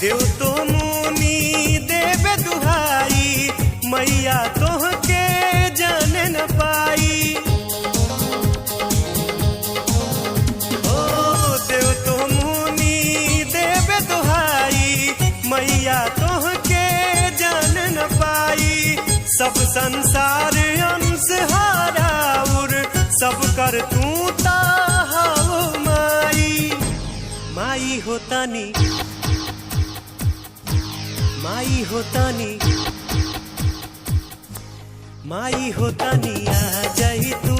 देव तो मुनि देवे दुहाई, मैया तोहके जाने न पाई। ओ देव तो मुनि देवे दुहाई, मैया तोहके जान न पाई। सब संसार अंश हाराउर, सब कर तू ताहाओ माई। माई होतानी, माई होतानी, माई होतानी आ जाई तू।